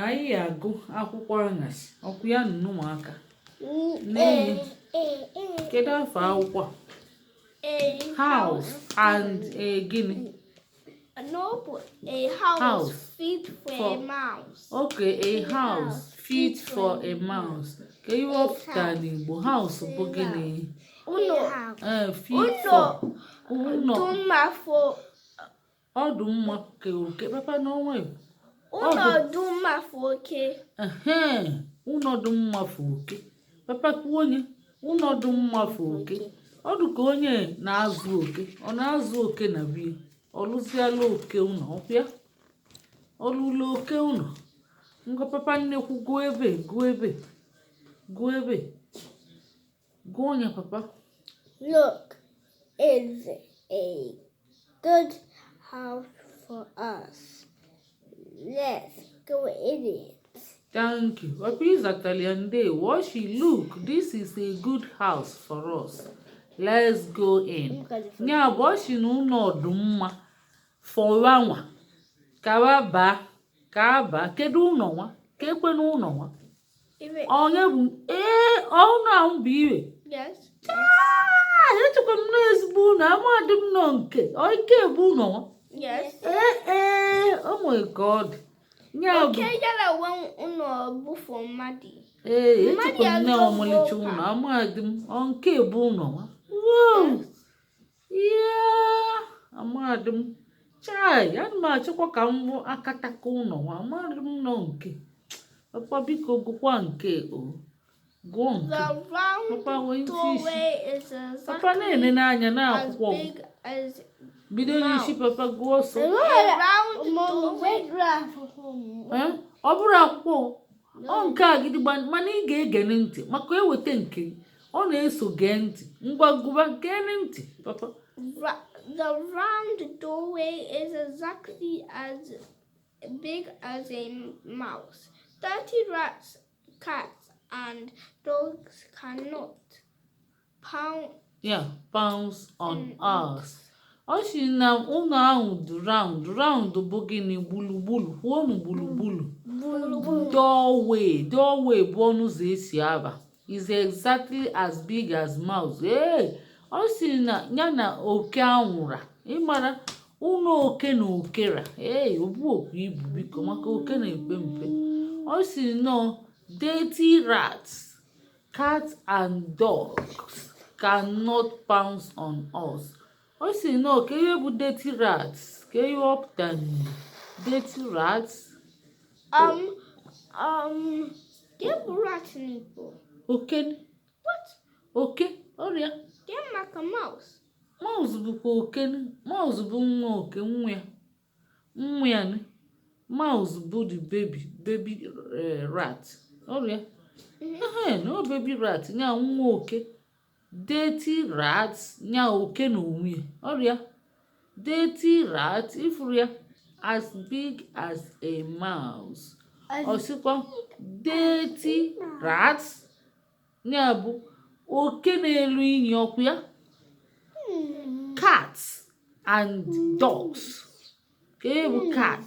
Anyị agụ akwụkwọ aṅasị ọkụ ya nụ ụmụaka. Nne, kedu afọ akwụkwọ a? A House and a gịnị? No, but a house, House fit for a mouse. Okay, a house fit for a mouse. Ka ihe ọ pụtara n'Igbo, house bụ gịnị? Ụlọ. Ee, fit Ụlọ for ụlọ. Dị mma for Ọdụ mma ka oke papa n'onwe ya. Ụlọ dị mma for oke. Ehe, ụlọ dị mma for oke. Papa, kwuo onye ụlọ dị mma for oke. Ọ dị ka onye na-azụ oke. Ọ na-azụ oke na bie, ọ lụziala oke ụlọ ọkwa, ọ lụla oke ụlọ. Ngwa, papa nnekwu, gụọ ebe, gụọ ebe, gụọ ebe, gụọ onye papa. Look, is a good house for us. Let's go in it. Thank you. Papa, ịzatara ya, ndewo. Ọ shi, "Look, this is a good house for us. Let's go in." Ya bụ, ọ shi na ụlọ dị mma for nwa ka wa baa, ka a baa. Kedu ụlọ nwa ka ekwe n'ụlọ nwa? Onye bụ ee ụlọ ahụ bụ iwe? Yes. Ah, echekwa m na ezigbo ụlọ amadị m nọ nke ike bụ ụlọ nwa. Yes. Ee, o nwere ka ọ dị ya bụ. Oke yara nwe ụlọ bụ for mmadụ. Ee, Mmadụ echekwa m na azụ ọmalịcha bụ ụlọ amadị m ọ nke bụ ụlọ nwa. Wow, yeah, amadị m. Chai, ana m achọkwa ka m bụ akataka ụlọ nwa amadị m nọ nke. Papa, biko, gụkwa nke o gụọ nke. The round Papa, nwee ntị isi. doorway is Papa exactly na-ene n'anya as n'akwụkwọ. big as Bido n'isi, papa, gụọ ọsọ. A round doorway. Ee, ọ bụrụ akwụkwọ ọ nke a gidigba, mana ị ga-ege ntị maka eweta nke ọ na-eso. Gee ntị, ngwa, gụba, gee ntị, papa. The round doorway is exactly as big as a mouse. 30 rats, cats, and dogs cannot pound Ya pounce on us. Ọ sị na ụlọ ahụ dị round. Round bụ gịnị? Gburugburu. Kwuonu gburugburu. Doorway, doorway bụ ọnụ ụzọ esi aba. Is exactly as big as mouse. Ee, ọ sị na ya na oke anwụra ịmara ụlọ oke na okera. Ee, obu okwu ibu, biko, maka oke na-epe mpe. Ọ sị nọ dirty rats, cats and dogs cannot pounce on us. Ọ sị nọ ka ihe bụ dirty rats, ka ihe ọ pụtara n'Igbo, dirty rats. Get rat n'Igbo. Oke. What? Oke ọrịa. Get like a mouse. Mouse bụkwa oke. Mouse bụ nwa oke, nwa ya, nwa ya ni. Mouse bụ the baby rat ọrịa. Ehe, no, baby rat nya nwa oke. Dirty rat nya oke na onwe ya ọrịa. Dirty rat ifuru ya as big as a mouse. Ọ sịkwa dirty rat ya bụ oke na-elu inyi ọkụ ya. Cats and dogs, ka e bụ cat.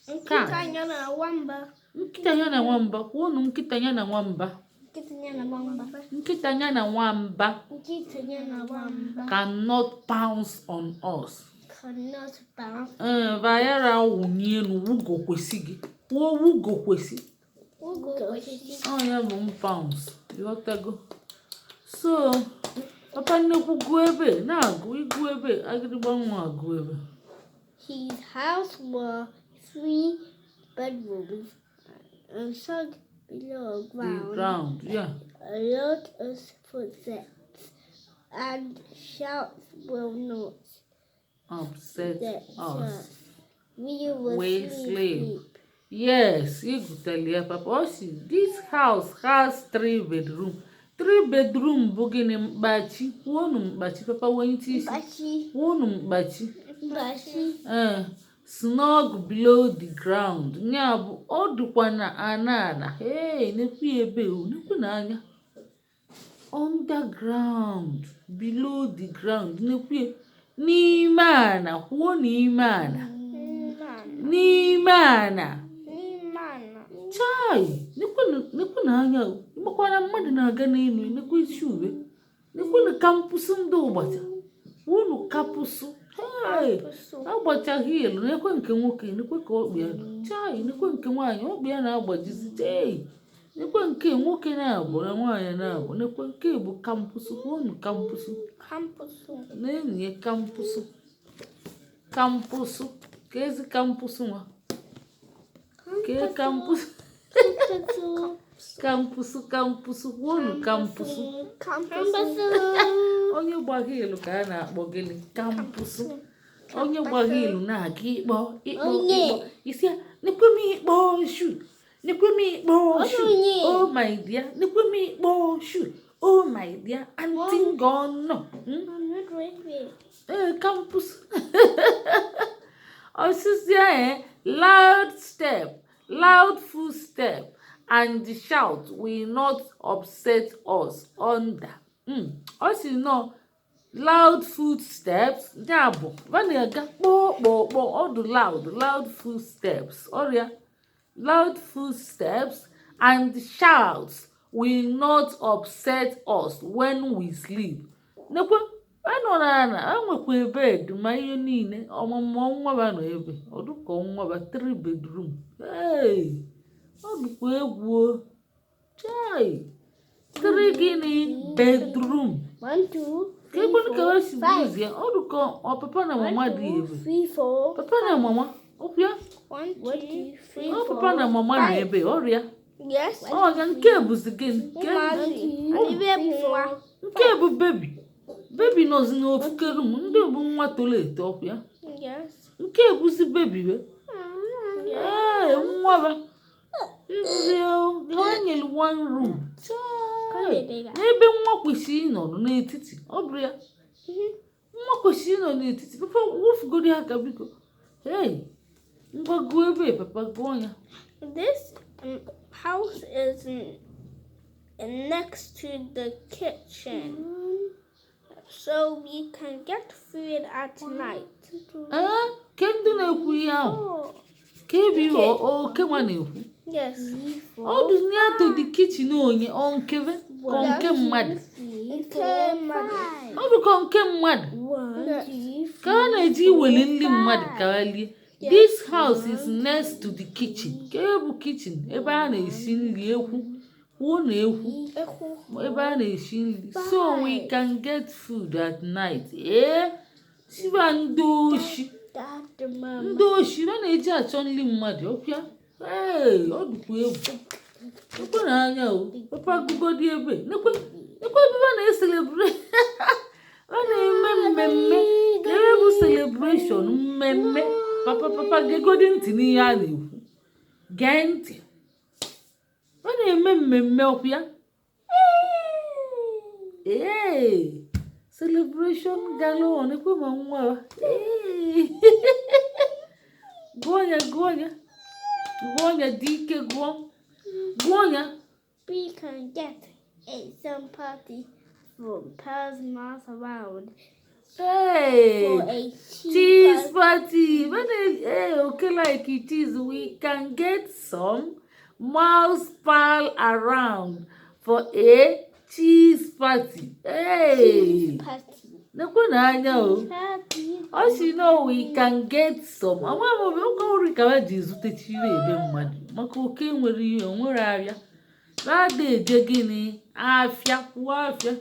Nkịta ya na nwamba. Nkịta ya na nwamba. Kwuonu nkịta ya na nwamba. Nkịta ya na nwamba. Nkịta ya na nwamba. Nkịta ya na nwamba. Cannot pounce on us. Cannot bounce. Ee, bayara wụnye elu wugo kwesị gị. Kwuo wugo kwesị. Ugo kwesị. Ọ ya bụ pounce, ịghọtago? So papa nnekwu, gụọ ebe na-agụ ịgụ ebe agịrịgba nwa agụ ebe. His house were three bedrooms and some below The ground. Ground, yeah. A lot of footsteps and shouts will not upset get us. Us. We will We sleep. sleep. Yes, ịgụtara ya, papa. Ọ sị this house has three bedroom. Three bedroom bụ gịnị? Mkpachi. Kwuonu mkpachi. Papa, wenye isi. Mkpachi. Kwuonu mkpachi. Mkpachi. Ee, snug below the ground ya bụ ọ dịkwa na ana ana. Hey, nekwu ya ebe o nekwu n'anya. Underground, below the ground, nekwu ya n'ime ana. Kwuo n'ime ana. Nana. N'ime ana. N'ime ana. Chai, nekwe na anya o. Ịmakwa na mmadụ na-aga n'elu. Nekwe isi uwe, nekwe na campus ndị ụgbacha unu, campus. Hey, agbacha heel. Nekwe nke nwoke, nekwe ka ọkpụ ya dị. Chai, nekwe nke nwaanyị, ọkpụ ya na-agbajizi. Chei, nekwe nke nwoke na-abụ na nwaanyị na-abụ. Nekwe nke bụ campus. Kwuonu campus. Campus. Na-enyi campus, campus ka ezi campus nwa kee campus. Campus, campus, kwuonu campus. Campus. Onye gba heel ka a na-akpọ gịnị? Campus. Onye gba heel na-aga ịkpọ ịkpọ. Onye. Ịkpọ isi ya, nekwe m ịkpọ shoe, nekwe m ịkpọ shoe. Onye. Oh my dear, nekwe m ịkpọ shoe. Oh my dear aunty ngọnọ. Ee, campus osisi ee. Loud step, loud footstep and the shout will not upset us under. Ọ sị nọ loud footsteps, ya bụ va na-aga kpọọ kpọọ kpọọ, ọ dị loud, loud footsteps ọrịa, loud footsteps and shouts will not upset us when we sleep. Nekwe anọ n'ala, enwekwa bed ma ihe niile. Ọmụmụ nwa ba nọ ebe ọ dịka nwa ba three bedroom. Hey, ọ dịkwa egwu o. Chai, three gịnị bedroom? One, two, Ka three, ekwenu ka four, o si five. bụrụzie ọ dịka ọ papa na mama One, dị two, ebe. three, four. Papa na mama ọkwa. One, two, three, Ọ four, papa na mama na five. ebe ọrịa. Yes. Ọ nke bụzi gịnị? Ụmụazị. Ibe bụ nwa. Nke bụ baby, baby nọzi n'ofuke room. Ndị bụ nwa toro eto ọkwa ya. Yes. Nke bụzi baby we. Ee, nwa ba ibuzi ha nyere one room. Chai, n'ebe nwa kwesịrị ịnọ n'etiti, ọ bụrụ ya nwa kwesịrị ịnọ n'etiti. Papa, wofugodi aka biko. Hey, ngwa, gụọ ebe papa, gụọ ya. This house is next to the kitchen, so we can get food at night. Ee, ke ndị na-ekwu ihe ahụ ka ebe ihe oke nwa na-ekwu? Yes. Ọ dị near to the kitchen. Onye ọ nkebe ka ọ nke mmadụ? Nke mmadụ. Ọ bụ ka nke mmadụ ka a na-eji iweli nri mmadụ ka ha lie. This house is next to the kitchen. Ka ebe bụ kitchen, ebe a na-esi nri. Ekwu kwuo na ekwu. Ekwu. Ebe a na-esi nri, so we can get food at night. Ee, siba ndị oshi, ndị oshi a na-eji achọ nri mmadụ ọpịa. Ee, ọ dịkwa egwu. Ekwe na anya o papa, gụgodi ebe. Nekwe, nekwe ebe a na-e celebrate, a na-eme mmemme. Ka ebe bụ celebration, mmemme. Papa, papa, gegodi ntị n'ihe a na-ekwu, gee ntị. A na-eme mmemme ọkwa. Ee, celebration galore. Ekwe ma nwa. Ee, gụọ ya, gụọ ya, gụọ ya dị ike, gụọ, gụọ ya. We can get a some party from Paris miles around Hey! for a cheese, Cheese party. When they, hey, okay, like it is, we can get some mouse pal around for a cheese party. Hey! Cheese party. Nekwe na anya o. Party. Ọ sị no, we can get some. Ama m oge oge ori ka ha ji zutechiri ebe mmadụ maka oke nwere ihe o nwere abịa. Na-ada eje gịnị afịa kwuo afịa.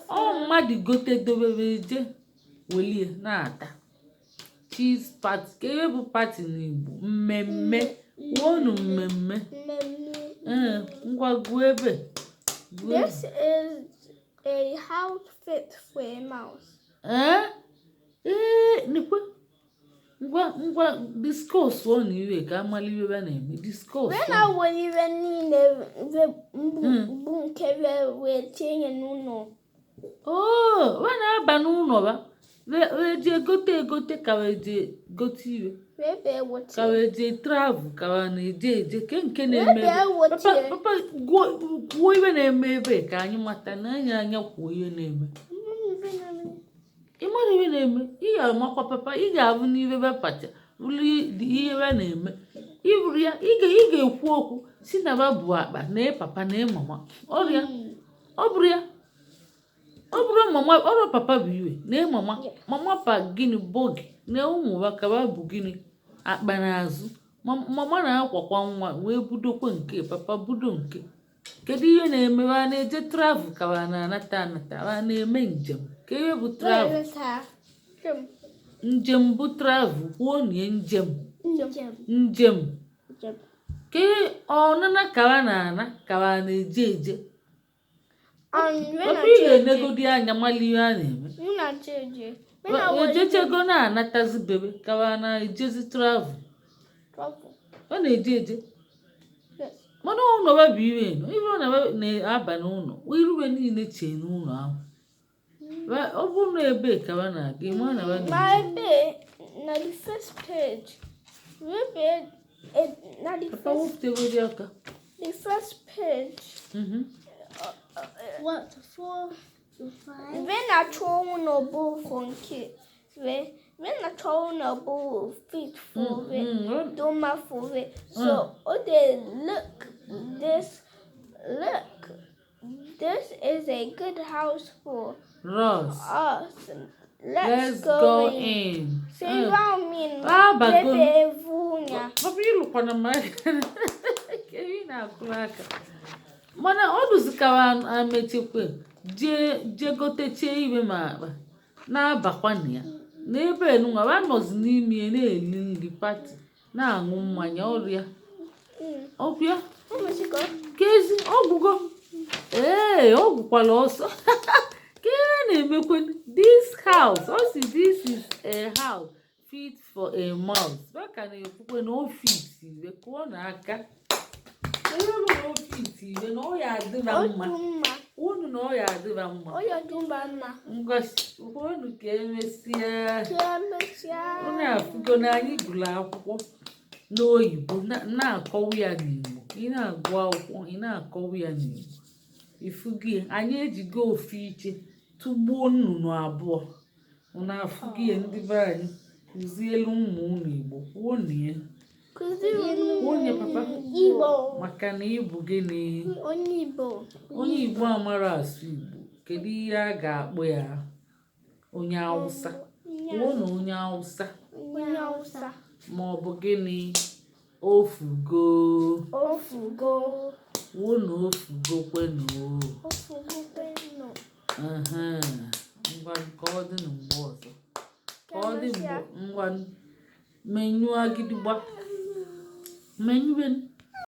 Ọ mmadụ gote dobebe eje welie na-ata. Cheese party. Ka ebe bụ party n'Igbo? Mmemme. Kwuonu mmemme. Mmemme. Ee, ngwa, gụọ ebe. Gụọ ebe. This is a house fit for a mouse. Ee, ee, nekwe. Ngwa ngwa, discuss ọ na iwe ka amala iwe a na-eme discuss. Wee na-awere iwe niile bụ nke wee tinye n'ụlọ. Oo, we na-aba n'ụlọ ba wee jee gote egote ka wee jee gote iwe. Wee bee Ka wotie. wee jee travel, ka wee na-eje eje ke nke na-eme Wee ebe. bee wotie. Papa, papa, kwuo, kwuo iwe na-eme ebe ka anyị mata na anya anya. Kwuo ihe na-eme. Ị mara ihe na-eme, ị ga-amakwa papa, ị ga-abụ n'ihe be pacha bụrụ ihe be na-eme. Iburu ya, ị ga-ekwu okwu. Si na ba bu akpa na papa na mama. Ọrịa ọ bụrụ ya, ọ bụrụ mama, ọrụ papa bụ iwe na mama. Mama pa gịnị? Buggy. Na ụmụ ba ka ba bụ gịnị? Akpa n'azụ. Mama na-akwakwa nwa wee budokwe nke papa, budo nke. Kedu ihe na-eme? Ha na-eje travel ka ha na-anata anata? Ha na-eme njem? Ka ihe bụ travel? Njem bụ travel. Kwuo nie njem. Njem. Njem. Njem. Ka ọnana ka ha na-ana ka ha na-eje eje? Papa, ị ga-enegodi anya mala ihe a na-eme. Ejechego na-anatazi bebe ka ha na-ejezi travel? Ọ na-eje eje, mana ụlọ ba bụ iwe nọ iwe na na-aba n'ụlọ, irube niile chee n'ụlọ ahụ. Ọ bụrụ na ebe ka ba na-aga, ịma na ba na-eje. My ebe na the first page. Ebe na the Papa, first wepụtagodi aka. the first page. What? Four to five. Ve na-achọ ụlọ bụ for nke. Ve na-achọ ụlọ bụ fit for ve. Doma for ve. So oh, they look this look. This is a good house for Ross. us. Let's Let's go go in. in. Say round me. Abago. Bebe evunya. Papa, ịlụkwana m aka. Kedu ị na-akụrụ aka? Mana ọ dụzikawa amechekwe jee jee gotechie iwe ma akpa na-abakwa na ya n'ebe enunwa ba nọzi n'ime ya na-eli nri, party, na-aṅụ mmanya ọrịa. Ọbịa. Ọmụsịkọ. Kezi ọgwụgo? Ee, ọ gwụkwala ọsọ. Ka ihe na-emekwe? This house, ọ si this is a house fit for a mouse. Baka na-ekwukwe na o fit iwe. Kụọ n'aka ihe bụ na o fit iwe na ọ ya adịba mma. Otu mma. Unu na ọ ya adịba mma. Onye dụba mma. Ngosi unu, ka emesịa. Ka emesịa. Unu afụgo na anyị gụrụ akwụkwọ n'oyibo na-akọwa ya n'Igbo. Ị na-agụ akwụkwọ, ị na-akọwa ya n'Igbo. Ifugo ya, anyị ejigo ofu iche tụgbuo nnụnụ abụọ. Unu afụgo ya? Ndị be anyị, kụzielu ụmụ unu Igbo. Kwuo na ya. Kụziri Kwuo nye papa. Igbo. Maka na ịbụ gịnị? Onye Igbo. Onye Igbo amara asụ Igbo, kedu ihe a ga-akpọ ya? Onye Awụsa. Kwuo na onye Awụsa. Onye Hausa. Ma ọ bụ gịnị? Ofugo. Ofugo. Kwuo na ofugo kwenu. Ofugo kwenu. Ehe. Ngwa, ka ọ dị na mgbe ọzọ, ka ọ dị mgbe. Ngwa, menyụọ agịdịgba, menyụbe.